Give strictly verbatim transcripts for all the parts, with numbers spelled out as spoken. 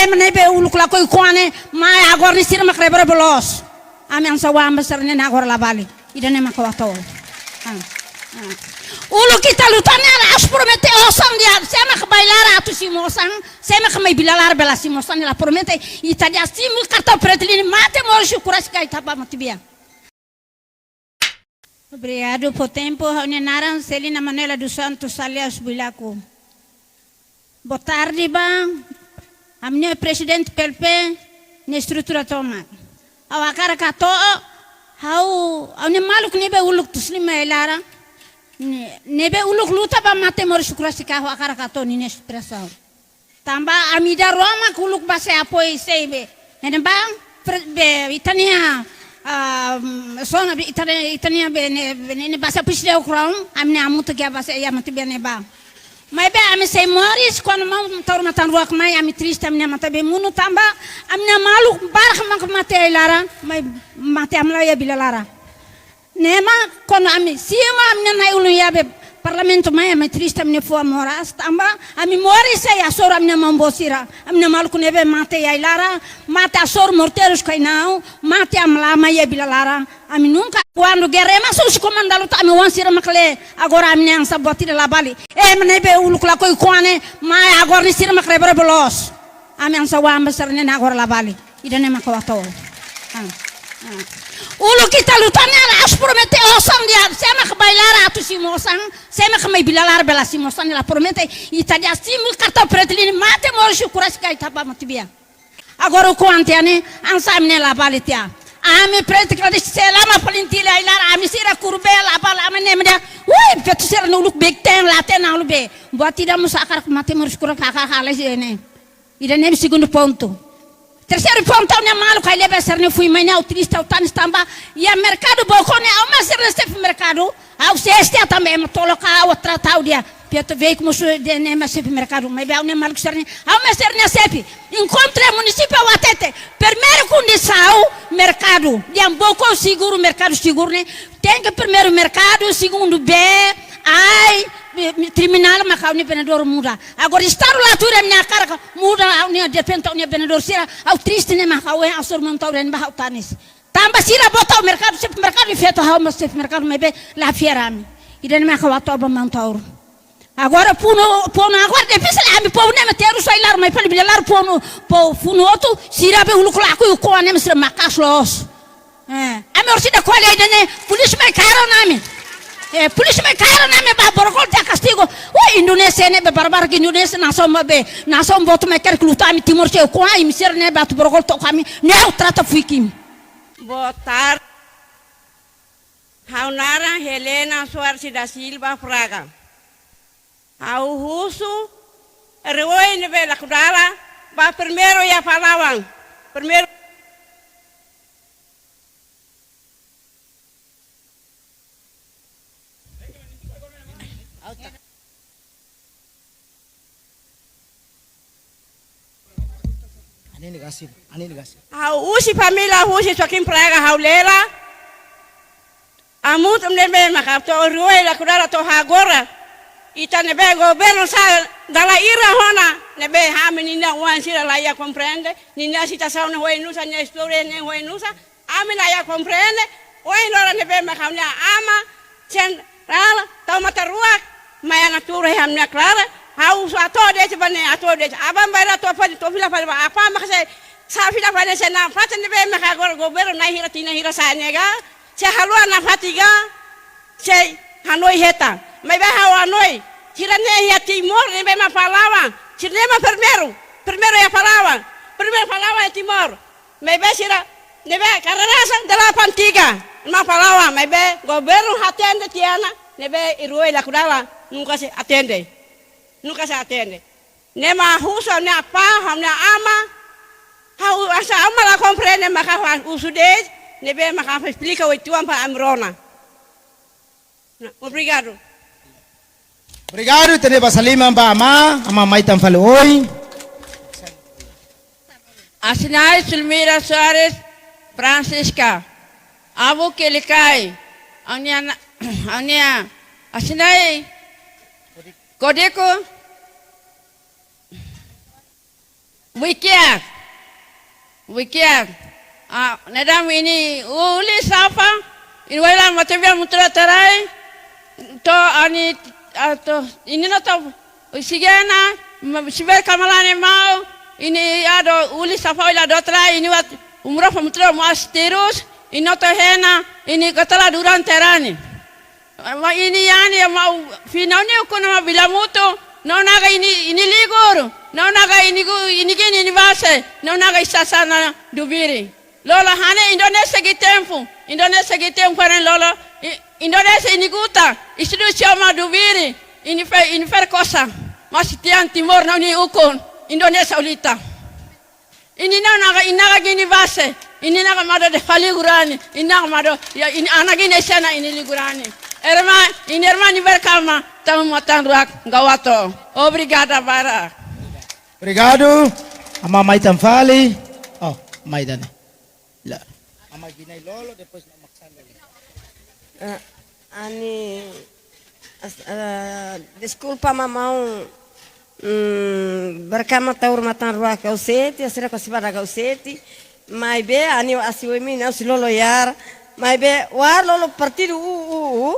Ema ne'ebé uluk lakohi ko'a ne'e, mai agora ne'e sira mak rebere belos. Ami hanesan oan ba sira-ne'e agora la bali. Ida-ne'e mak ha'u hato'o. Ah, ah. Uluk ita luta ne'e la promete osan de'it, sé mak ba Ailara atu simu osan, sé mak mai Vila Lara bele simu osan, la promete. Ita dehan simu kartaun Fretilin mate moris husi Kuraçi ka ita bá mate bian. Obrigadu por tempu, ha'u-nia naran Celina Manuela dos Santos alias Builaku. Boa tarde ba, ami-nia prezidente P L P, nia estrutura tomak. Ha'u hakarak hato'o, ha'u, ha'u-nia maluk ne'ebé uluk tus lima Ailara, ne-, ne'ebé uluk luta ba mate moris husi Kuraçi ka ha'u hakarak hato'o ninia espresaun. Tanba ami ida rua mak uluk base apoiu sei be. Ne'ebá, pre-, be, ita-nia, ah, mm, zona be, ita-nia, ita-nia be, ne'e, be, ne'e, ne'e base apoiu sira ukron, ami-nia amu tu gia base iha mate bian ne'ebá. Maibé ami sei moris, kuandu maun Taur Matan Ruak mai, ami triste, ami-nia mate be monu tanba, ami-nia maluk barak mak mate Ailara, mai mate ami la'o iha Vila Lara. Ne'e mak kuandu ami simu ami-nia na'i-ulun iha be parlamentu mai ami triste ami-nia fuan moras tanba ami moris sei hasoru ami-nia maun-boot sira, ami-nia maluk ne'ebé mate iha Ailara, mate hasoru morteiru kainau, mate ami la'o mai iha Vila Lara, ami nunka kuandu gerra ema husu komanda luta ami oan sira mak lee, agora ami-nia hanesan buat ida la bali. Ema ne'ebé uluk lakohi ko'a ne'e, mai agora ne'e sira mak rebere belos. Ami hanesan oan ba sira-ne'e agora la bali. Ida-ne'e mak ha'u hato'o. Ah, ah. Uluk ita luta ne'e la promete osan de'it, sé mak ba Ailara atu simu osan, sé mak mai Vila Lara bele simu osan, la promete. Ita dehan simu kartaun Fretilin mate moris husi Kuraçi ka ita bá mate bian. Agora o kuantia ne'e, hanesan ami ne'e la bali tiha. Ami pretu kladis selama paling tila Ailara, ami sira kurbe la bali, ami ne'e media. Woi, pretu sira no uluk bek ten, la ten na uluk be. Buat ida mós hakarak mate moris Kuraçi ka hakarak halai sira ne'e. Ida-ne'e segundu pontu. Terseiru pontu, ha'u-nia maluk kai lebe sira-ne'e fui mai ne'e ha'u triste ha'u tanis tanba. Iha merkadu Baucau ne'e ha'u mak sira-nia xefe merkadu. Ha'u sei este tanba ema tolok ha'u trata ha'u dehan. Piato veik musu dehan ne'e mak xefe merkadu. Maibé ha'u-nia maluk sira-ne'e. Ha'u mak sira-nia xefe. Enkontru munisípiu ha'u hatete. Primeiru kondisaun merkadu. Dehan Baucau seguru merkadu seguru ne'e. Tenke primeiru merkadu, segundu bee, ai, terminál mak ha'u-nia vendedór muda. Agora Estadu la tuir ami-nia hakarak muda ha'u-nia depende ha'u-nia vendedór sira, ha'u triste ne'e mak ha'u hein hasoru maun Taur ne'ebá ha'u tanis. Tanba sira boot ha'u merkadu, xefe merkadu, i feto ha'u mak xefe merkadu maibé la fiar ami. Ida-ne'e mak ha'u hato'o ba maun Taur. Agora funu, funu agora difisil ami povu ne'e mak terus sai lar mai fali Vila Lara funu, povu funu hotu, sira be uluk lakohi ko'a ne'e mak sira maka'as loos. Eh, ami orsida ko'alia ida-ne'e, polísia mai kaer ona ami. Eh, polísia mai kaer ona ami ba borokol tiha kastigu. Woi, Indonézia ne'e be barbar ke Indonézia nasaun mak be, nasaun boot mai kaer kuluta ami Timor sei ko'a, imi sira ne'e be atu borokol to'o ami, ne'e ha'u trata fuik imi. Boa tarde. Ha'u naran Helena Soares da Silva Fraga. Ha'u husu, rua ne'ebé lakudala, ba primeiru iha Palawan. Primeiru. Anini gasil, anini gasil. Ha'u husi família husi Joaquim Fraga ha'u lela. Amu tu ne'ebé maka to'o rua lakudala to'o agora. Ita ne'ebé governu sa'e dala ida ona. Ne'ebé ami ninia oan sira la iha komprende. Ninia situasaun ne'e oinsá, nia istória ne'e oinsá. Ami la iha komprende, ohin loron ne'ebé mak ha'u-nia ama, Jenerál Taur Matan Ruak, mai ha'u-nia turu ha'u-nia Clara, ha'u husu atu de'it ba ne'e atu de'it. Aban bainhira atu fali, atu fila fali ba apá mak sei, sei fila fali sei nafatin ne'ebé mak agora governu na'in hira tinan hira sa'e ne'e ka, sei haluha nafatin ka, sei hanoin hetan. Maibé ha'u hanoin, sira-ne'e iha Timor ne'ebé mak Palawan, sira-ne'e mak primeiru, primeiru iha Palawan, primeiru Palawan iha Timor. Maibé sira, ne'ebé kareresa delapan tiga. Mak Palawan, maibé governu atende tiha ona, ne'ebé rua lakudala, nunka sei atende. Nunka sei atende. Ne'e mak husu ha'u-nia apá, ha'u-nia ama, ha'u hanesan ama la komprende maka ha'u husu de'it, ne'ebé maka esplika oituan ba ami rona. Obrigadu. Obrigadu, ita-nia basa liman ba amá, amá mai tan fali oin. Assinai Sulmira Soares Francisca. Abu Kelikai. Ha'u-nia na-, ha'u-nia assinai kódigu. Wikia. Wikia. Ah, ne'e dame ini uli safa. Ini wela matebian mutra tarai. To'o ani, ah, to'o ini no to'o sigena, ma-, siber kamalane mau. Ini ado uli safa ila dotra ini wat umrofa mutra mas terus. Ini no to'o hena, ini katala durante rani. Ma ini yani ya mau final ni ukun ma bila mutu. Nau naga ini, ini ligur. Nau naga ini gu-, ini gini, ini base. Nau naga isasana dubiri. Lolo hane Indonesia gi tempu. Indonesia gi tempu hane lolo. I-, Indonesia ini guta. Istudu sioma dubiri. Ini fe, ini fer kosa. Masi tian Timor nau ni ukun. Indonesia ulita. Ini nau naga, ini naga gini base. Ini naga mado de fali gurani. Ini naga mado, ya, ini ana gini sana ini ligurani. Irmã, ini irmã ni berkama, tau matan ruak gawato. Obrigada barak. Obrigadu. Amá mai tan fali. Oh, mai dane. La. Amá gini lolo, depois na maksan lolo. Eh, Ani, as-, ah, deskulpa mamau, mm, berkama taur matan ruak gauseti, asira ko sibada gauseti. Maibé, ani asi wemi na usi lolo yar. Maibé, war lolo partidu u, u, u.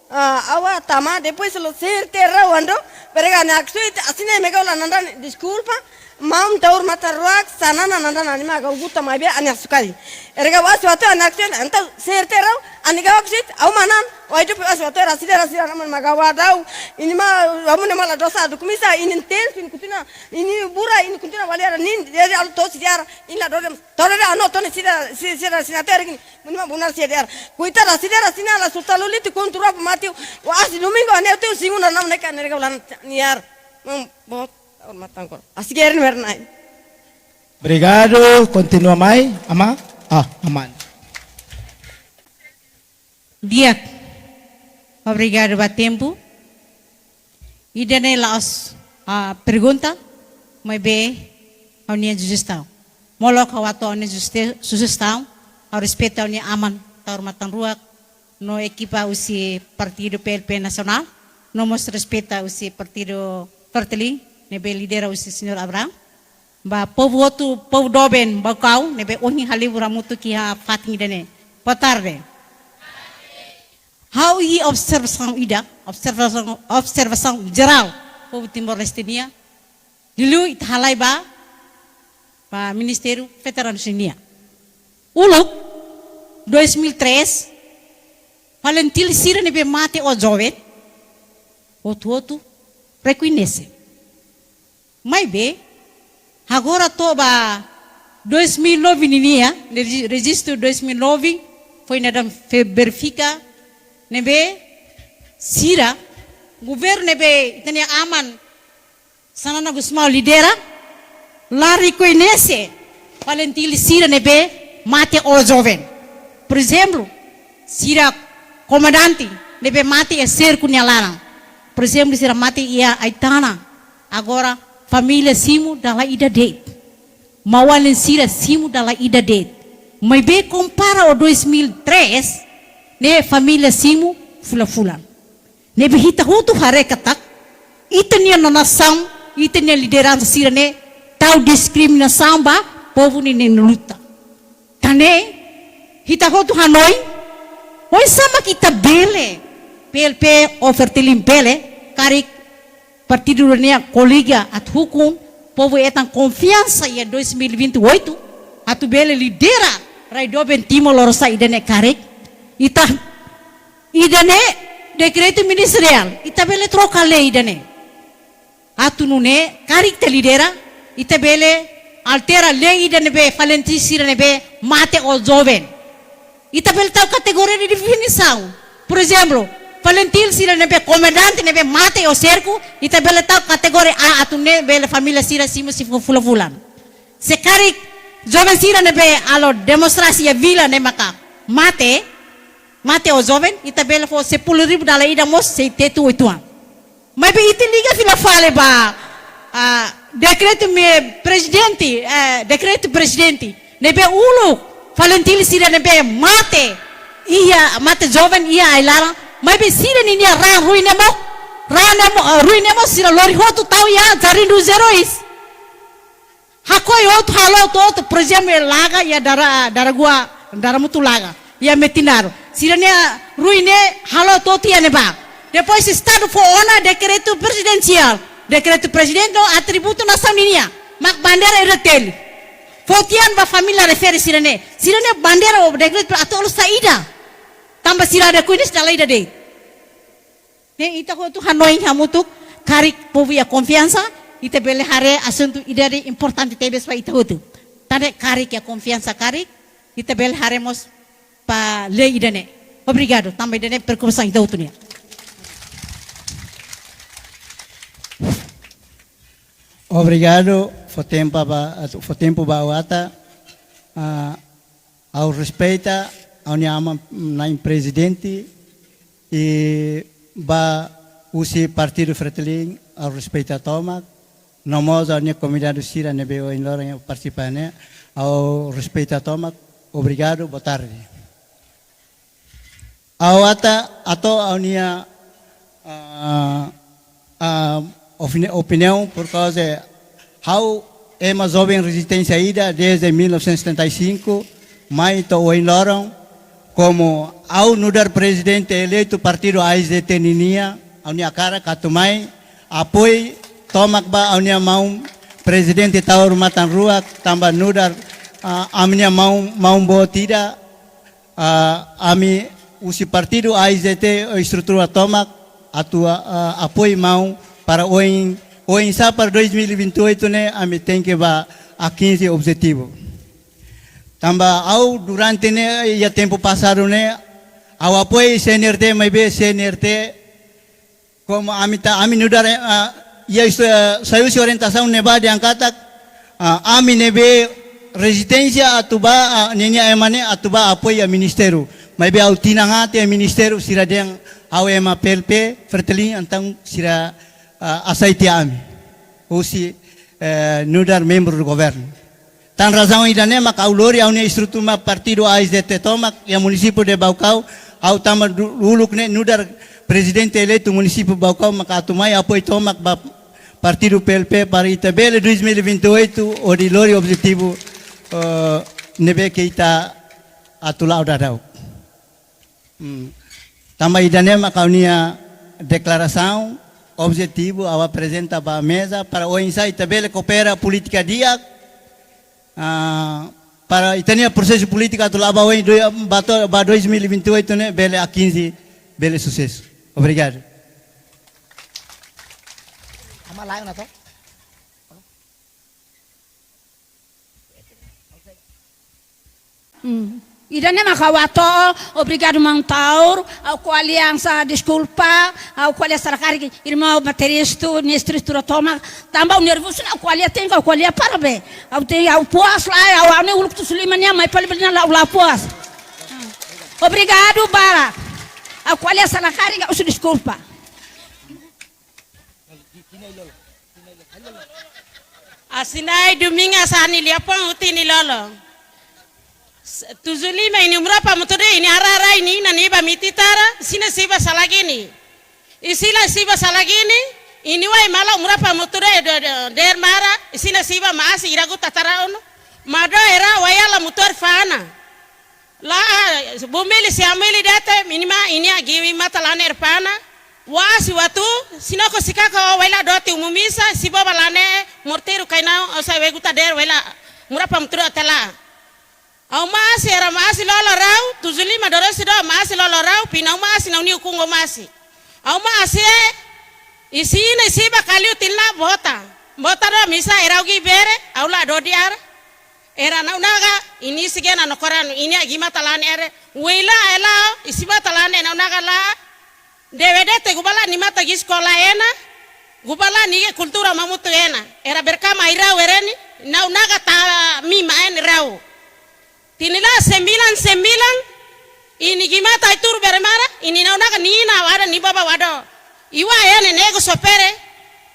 Ah, awa tama, depois lo ser terra wando. Berega na aksuit, asina mega la nandan, deskulpa. Maun taur matan ruak, sanana nandan anima gau guta maibé ani asukali. Erga wasi watu anak sen, anta ser terau, ani gau aksit, au manan, wai jupi wasi watu rasida rasida naman maga wadau, ini ma, amu ne mala dosa, du kumisa, ini ten, ini kutina, ini bura, ini kutina waliara, nin, jadi alu tosi diara, ini la dodem, tore de ano tone sida, si-, sida, sida tergin, muni ma bunar sida diara. Kuita rasida rasina la sulta luli ti kontura pemati, wa asi domingo, ane tu singu na nam neka, nerga ulan niar. Mam, bot. Taur matan kor. Asi gerin wernai. Obrigadu, kontinua mai, amá. Ah, aman. Di'ak. Obrigadu ba tempu. Ida-ne'e la'ós, ah, pergunta, maibé ha'u-nia sujestaun. Molok ha'u atu ha'u-nia sujeste-, sujestaun, ha'u respeita ha'u-nia aman, taur matan ruak, no ekipa husi partidu P L P nasionál, no mós respeita husi partidu Fretilin, ne'ebé lidera husi señór Abraham. Ba povu hotu, povu doben, Baucau, ne'ebé ohin halibur hamutuk iha fatin ida-ne'e. Boa tarde. Ha'u iha observasaun ida, observasaun, observasaun jerál, povu Timor-Leste nian, liuliu ita halai ba, ba Ministériu Veteranu sira-nian. Uluk, dois mil e três, FALINTIL sira ne'ebé mate ou joven, hotu-hotu rekoñese. Maibé, agora to'o ba dois mil e nove ninian, regi-, rejistu dois mil e nove, foin dadaun fe-, verifika, ne'ebé sira, governu ne'ebé ita-nia aman, Xanana Gusmão lidera, la rekoñese FALINTIL sira ne'ebé mate ou joven. Por ezemplu, sira komandante ne'ebé mate iha serku nia laran. Por ezemplu, sira mate iha Aitana. Agora, família simu dala ida de'it. Maun-alin sira simu dala ida de'it. Maibé kompara ho dois mil e três, ne'e família simu fulan-fulan. Ne'ebé ita hotu haree katak, ita-nia nasaun, ita-nia lideransa sira-ne'e, tau diskriminasaun ba povu nia, nia luta. Tan ne'e, ita hotu hanoin, oinsá mak ita bele, P L P ou Fretilin bele, karik partidu nia koliga atu ukun, povu hetan konfiansa iha dois mil e vinte e oito, atu bele lidera rai doben Timor Lorosa'e ida-ne'e karik, ita Ida-ne'e dekretu ministeriál, ita bele troka lei ida-ne'e. Atu nune'e, karik ita lidera, ita bele altera lei ida ne'ebé FALINTIL sira ne'ebé mate ou joven. Ita bele tau kategoria de definisaun. Por ezemplu, FALINTIL sira ne'ebé komandante ne'ebé mate iha serku, ita bele tau kategoria A atu nune'e bele família sira simu si fu-, fulan-fulan. Se karik joven sira ne'ebé halo demonstrasaun iha vila ne'e maka mate, mate ou joven, ita bele fó sepuluh ribu dala ida mós sei tetu uitoan. Maibé ita liga fila fali ba, ah, dekretu me prezidente, eh, dekretu prezidente. Ne'ebé uluk, FALINTIL sira ne'ebé mate, iha mate joven iha ai-laran. Maibé sira ninia raan ruin ne'e mós, raan ne'e mós, eh, ruin ne'e mós sira lori hotu tau iha Jardim dos Heróis. Hakoi hotu, halo hotu-hotu, por ezemplu, iha Laga, iha Dara, Daragua, Daramutu Laga, iha Metinaro. Sira-nia ruin ne'e halo hotu-hotu iha ne'ebá. Depois Estadu fó ona dekretu prezidensiál. Dekretu prezidente no atributu nasaun ninian. Mak bandeira R T L. Fó tiha ona ba família refere sira-ne'e. Sira-nia bandeira ou dekretu atu halo saida. Tanba sira-nia kunis dala ida de'it. Ne'e ita hotu hanoin hamutuk, karik povu iha konfiansa, ita bele haree asuntu ida de'it importante tebes ba ita hotu. Tan ne'e karik iha konfiansa karik, ita bele haree mós ba lei ida-ne'e. Obrigadu, tanba ida-ne'e preokupasaun ita hotu nian. Obrigadu, fó tempu ba, fó tempu ba Wata. Ah, ha'u respeita ha'u-nia aman-na'in prezidente, i ba husi Partidu Fretilin, ha'u respeita tomak, no mós ha'u-nia konvidadu sira ne'ebé ohin loron partisipa ne'e, ha'u respeita tomak, obrigadu, boa tarde. Ha'u atu hato'o ha'u-nia, ah, ah, opini-, opiniaun, por causa ha'u ema joven rezisténsia ida desde mil novecentos e setenta e cinco, mai to'o ohin loron, komu ha'u nu'udar prezidente eleitu partidu A S D T ninian, ha'u-nia hakarak atu mai apoiu tomak ba ha'u-nia maun prezidente Taur Matan Ruak, tanba nu'udar, ah, ami-nia maun, maun boot ida, ah, ami husi partidu A S D T estrutura tomak atu, ah, apoiu maun para oin, oinsá para dois mil e vinte e oito ne'e ami tenke ba atinje objetivu. Tanba ha'u durante ne'e iha tempu pasadu ne'e ha'u apoiu C N R T, maibé C N R T komu ami ta, ami nu'udar, ah, iha istu-, ah, sai husi orientasaun ne'ebá dehan katak, ah, ami ne'ebé rezisténsia atu ba, ah, ninia ema ne'e atu ba apoiu iha ministériu. Maibé ha'u tinan haat iha ministériu sira dehan ha'u ema P L P, Fretilin, entaun sira, ah, aseita ami. Husi, eh, nu'udar membru do governu. Tan razaun ida-ne'e mak ha'u lori ha'u-nia estrutura partidu A S D T tomak iha munisípiu de Baucau, ha'u tanba du-, uluk ne'e nu'udar prezidente eleitu munisípiu Baucau mak atu mai apoiu tomak ba partidu P L P para ita bele dois mil e vinte e oito hodi lori objetivu, eh, ne'ebé ke ita atu la'o daudaun. Hmm. Tanba ida-ne'e mak ha'u-nia deklarasaun, objetivu ha'u aprezenta ba meza para oinsá ita bele koopera polítika di'ak, ah, para ita-nia prosesu polítiku atu la'o ba oin doi-, ba to-, ba dois mil e vinte e oito ne'e bele atinje, bele susesu. Obrigadu. Ama lain atau? Hmm. Ida-ne'e mak ha'u hato'o, obrigadu maun Taur, ha'u ko'alia hanesan deskulpa, ha'u ko'alia sala karik, irmaun Materistu, nia estrutura tomak, tanba ha'u nervozu, ha'u ko'alia tenke, ha'u ko'alia para be. Ha'u tenke, ha'u puas lae, ha'u, ha'u ne'e uluk tusu lima nian, mai pali bali na la, la puas. Hmm. Obrigadu barak. Ha'u ko'alia sala karik, ha'u husu deskulpa. Asinai Domingas Ani Liapang Uti Nilolo. S-, tujuh lima ini umur apa mutu de ini ara-ara ini nani ba miti tara, sina siba salagi ini. Isila siba salagi ini, ini wai mala umur apa mutu de, de, de, der mara, isina siba maasi iragu tatara ono. Mado era wai ala mutu er fana. La, bumili si amili dete, minima, ini agi wi mata lane er fana. Wa si watu, sinoko sikaka o wela doti umumisa, si boba lane, morteru kainau, o sa wegu ta der wela, mura pam tura tela. Au maasi era maasi lolo rau, tujuh lima dorosi do maasi lolo rau, pina maasi na uni ukungo maasi. Au maasi e, isina isiba kaliu tilna bota. Bota do misa era ugi bere, au la do diar. Era nau naga, ini sigena no koranu, ini agi mata lane ere. Wela ela, isi mata lane nau naga la. Dewe dete gubala ni mata gi eskola ena. Gubala ni ge kultura mamutu ena. Era berkama irau ereni, nau naga ta mi maen rau. Tinila sembilan sembilan, ini gi mata ai tur beremara, ini nau naga ni na wada ni baba wado. Iwa ene nego sopere,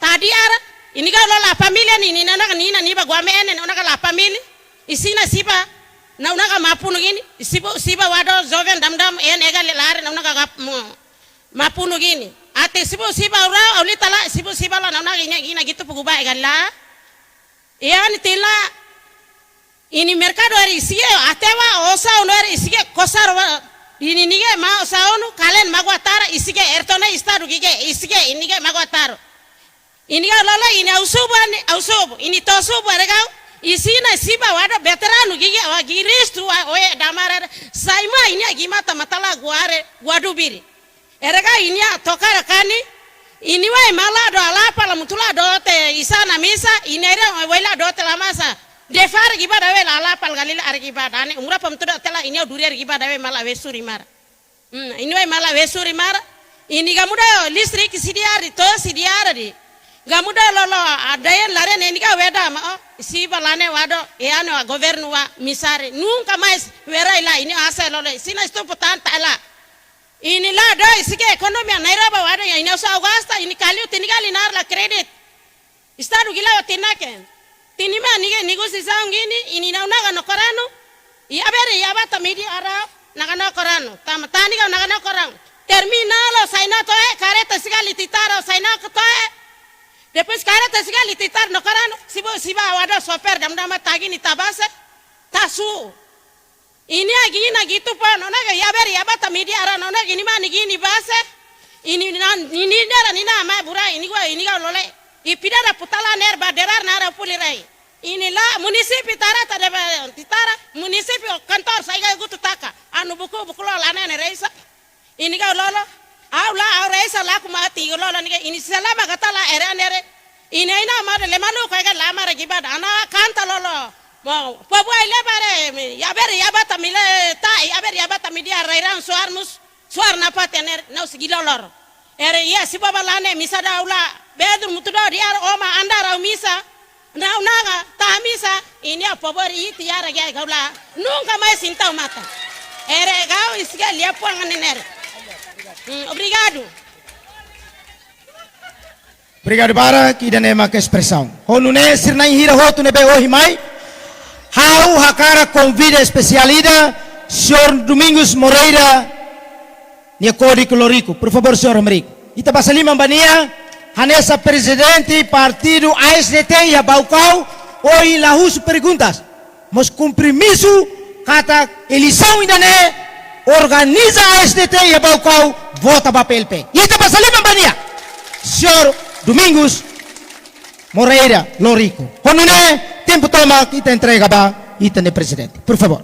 tadi ara, ini ga lola familia ni, ni nau naga ni na ni ba guame ene, nau naga la familia. Isina siba, nau naga mapunu gini, siba, siba wado joven dam-dam, en ega le lare, nau naga gap mo, mapunu gini. Ate siba, siba ura, auli tala, siba, siba la, nau naga inya gina gitu puguba ega la. Iha ne'e tiha ona, iha ne'e merkadu eri isige, até ba osan unu eri isige kosar ba, iha ne'e ninia ma osan unu kalen magua tara isige, ertona estadu gige isige, iha ne'e ninia magua tara. Iha ne'e gau lolo iha ne'e ha'u subu, iha ne'e ha'u subu, iha ne'e to'o subu ere gau, iha ne'e siba wado veteranu gige, wa giristu wa oe damar ere, sai mai iha ne'e agi mata mata la guare, guadu biri. Ere gau iha ne'e tokara kani, iha ne'e wai mala do alapa la mutu la do te isa na misa, iha ne'e ira wai la do te la masa. Defar giba dawe la alapa la galila ar giba dane, umra pam tuda tela iha ne'e duriar giba dawe mala we suri mara. Hmm, iha ne'e wai mala we suri mara. Iha ne'e gau muda listrik sidiar di, to sidiar di. Gau muda lolo, ada yang lare ne'e iha ne'e gau weda ma, oh, siba lane wado, e ano a governu wa misare. Nunka mais wera ila iha ne'e asa lolo, sina estupu tanta la. Iha ne'e la do, isige ekonomia Nairobi wado ya, iha ne'e osan gasta, iha ne'e kaliu tini kali nar la kredit. Estadu gila wa tina ke. Tini ma ninia negosiasaun gini, iha ne'e nau naga no koranu. Iha beri iha bata midi ara, naga no koranu. Tama tani ka naga no koranu. Terminal o saina to'e, kareta siga lititar o saina ko to'e. Depois kareta siga lititar no koranu, siba, siba wado sofer dam dama tagi nia tabase. Tasu. Iha ne'e agi ina gitu pa, nona ga iha beri iha bata midi ara, nona gini ma nia gini base. Iha ne'e nan, iha ne'e dera nia na ma bura, iha ne'e gua, iha ne'e gua lole. I pida da putala ner ba derar nara puli rai. Iha ne'e la munisípiu tara ta deba titara, munisípiu kantor sai ga gutu taka. Anu buku, buku lo lane ne reisa. Iha ne'e gau lolo, ha'u la, ha'u reisa la ku mati lolo nia, iha ne'e selama kata la ere ere. Iha ne'e ina ma de le malu ko ega la mara giba da, ana kanta lolo. Mo, povu ai le bare, iha beri iha bata mile ta, iha beri iha bata midi ar rairan suar mus, suar na pate ner, nau sigi lolo. Ere iha siba ba lane misa da ha'u la, bedru mutu do di'ak uma andar ha'u misa. Nau naga, ta misa, iha ne'e povu ri tiara gia gau la, nunka mais sintau mata. Ere gau isige lia puang ane ner. Hmm, obrigadu. Obrigadu barak, ida-ne'e mak espresaun. Ho nune'e sira na'in hira hotu ne'ebé ohin mai, ha'u hakarak konvida espesiál ida, señór Domingos Moreira, nia kódigu Loriku. Por favór, señór Ameriku. Ita basa liman ba nia, hanesan prezidente partidu A S D T iha Baucau, ohin la husu perguntas. Mas kompromisu katak eleisaun ida-ne'e organiza A S D T iha Baucau, vota ba P L P. Ita basa liman ba nia, señór Domingos Moreira Loriku. Ho nune'e, tempu tomak ita entrega ba ita-nia prezidente. Por favór.